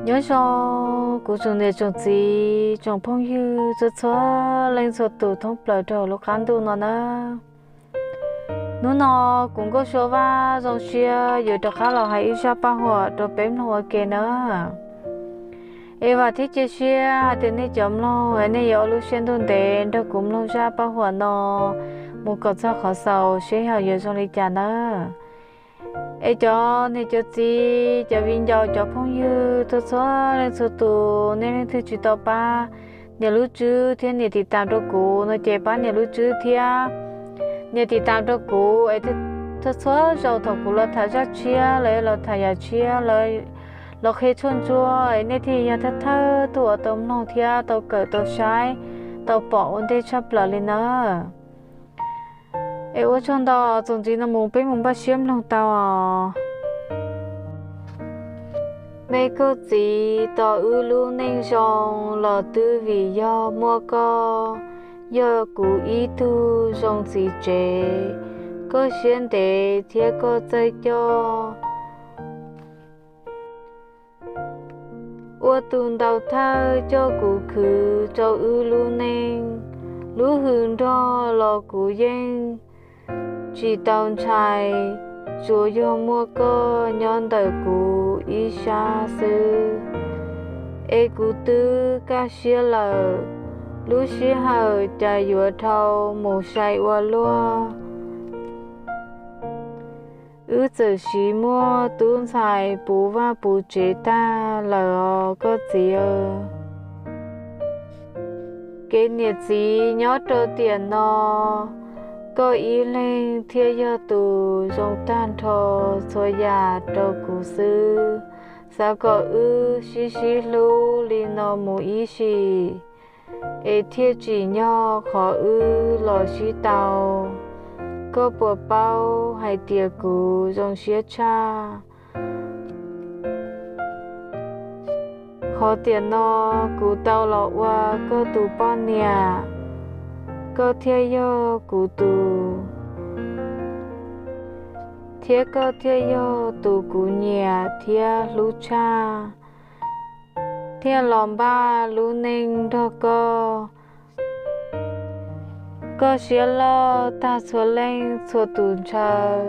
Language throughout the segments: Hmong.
Nyob zoo kuv tsoom niam tsoom txiv tsoom phooj ywg txhua txhua leej txhua tus thoob plaws rau lub qab ntuj no nawb. Hnub no kuv Nkauj Sua Vaj zoo siab yuav rov qab los hais ib zaj paj huam rau peb mloog ua ke nawb. Es vam thiab cia siab hais tias nej cov mloog es nej yuav ua lub siab ntuj ntev nrog kuv mloog zaj paj huam no mus kom txog qhov xaus seb ho yuav zoo li cas nawb. Es cov niam cov txiv, cov viv ncaus, cov phooj ywg txhua txhua leej txhua tus, nej leej twg tsis tau pab nias lub tswb thiab nias tiv tam rau kuv no ces pab nias lub tswb thiab nias tiv tam rau kuv es txhua txhua zaus thaum kuv los tham zaj tshiab los los tham yam tshiab los qhia tshuaj ntsuab es nej thiaj yog thawj thawj tug uas tau mloog thiab tau kawm tau saib tau pom ua ntej tshaj plaws li nawb. Es ua tsaug ntau, txuas ntxiv no mus peb mus npaj siab mloog tau os. Me koj txiv, tos wb lub neej zoo los twb vim yog muaj koj, yog kuv ib tug zoo txiv tsev, koj siab ntev thiab koj txawj coj ua tus ntaus thawj coj kuv khwv rau wb lub neej. Lub hws nrog los kuv yeej tsis tau ntshai, tsuas yog muaj koj nyob ntawm kuv ib sab xwb, es kuv twb kaj siab lawm. Lub sij hawm cas yuav dhau mus sai ua luaj. Wb txawm siv muaj tub ntxhais puv vaj puv tsev tag lawm os koj txiv. Kev niam txiv nyob rau tiam no, koj ib leeg thiaj yog tus zoo tag nrho txhua yam rau kuv xwb. Xav kom wb sib sib hlub li no mus ib sim, es thiaj tsim nyog qhov wb los sib tau. Koj puas paub hais tias kuv zoo siab tshaj? Qhov tiam no kuv tau los ua koj tus poj niam, koj thiaj yog kuv tus, thiab koj thiaj yog tus kuv nyiam thiab hlub tshaj. Thiaj los npaj lub neej nrog koj. Koj siab loj tag txhua leej txhua tus ntshaw.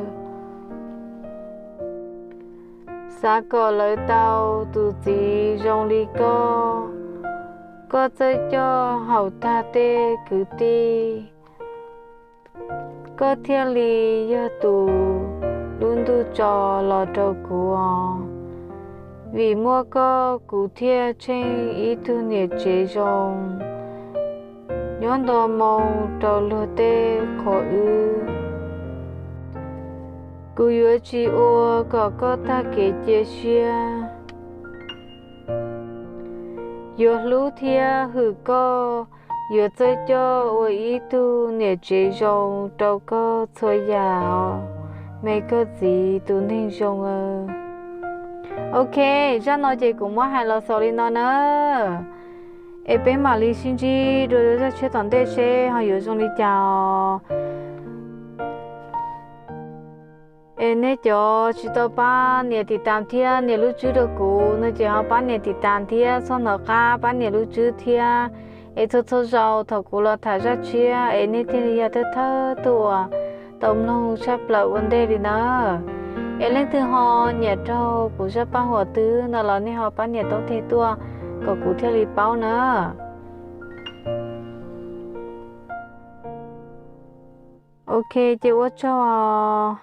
Xav kom lawv tau tus txiv zoo li koj. Koj txawj coj haum tag tej kwv tij. Koj thiaj li yog tus lub ntuj tso los rau kuv os. Vim muaj koj kuv thiaj tsheej ib tug niam tsev zoo, nyob nto moo rau luag tej qhov wb. Kuv yuav tsis ua kom koj tag kev cia siab. Yuav hlub thiab hwm koj, yuav txawj coj ua ib tug niam tsev zoo rau koj txhua yam os, me koj txiv tus neeg zoo. Ok, zaj no ces kuv muab hais los xaus li no na. Es peb mam li sib ntsib dua zaj tshiab tom ntej seb ho yuav zoo li cas os. Es nej cov tsis tau pab nias tiv tas thiab nias lub tswb rau kuv no ces ho pab nias tiv tas thiab txhob hnov qab pab nias lub tswb thiab. Es txhua txhua zaus thaum kuv los tham zaj tshiab es nej thiaj li yog thawj thawj tug uas tau mloog tshaj plaws ua ntej li na. Es leej twg ho nyiam raug kuv zaj paj huam twg no los nej ho pab nias taub teg tuaj kom kuv thiaj li paub na. Ok, ces ua tsaug os.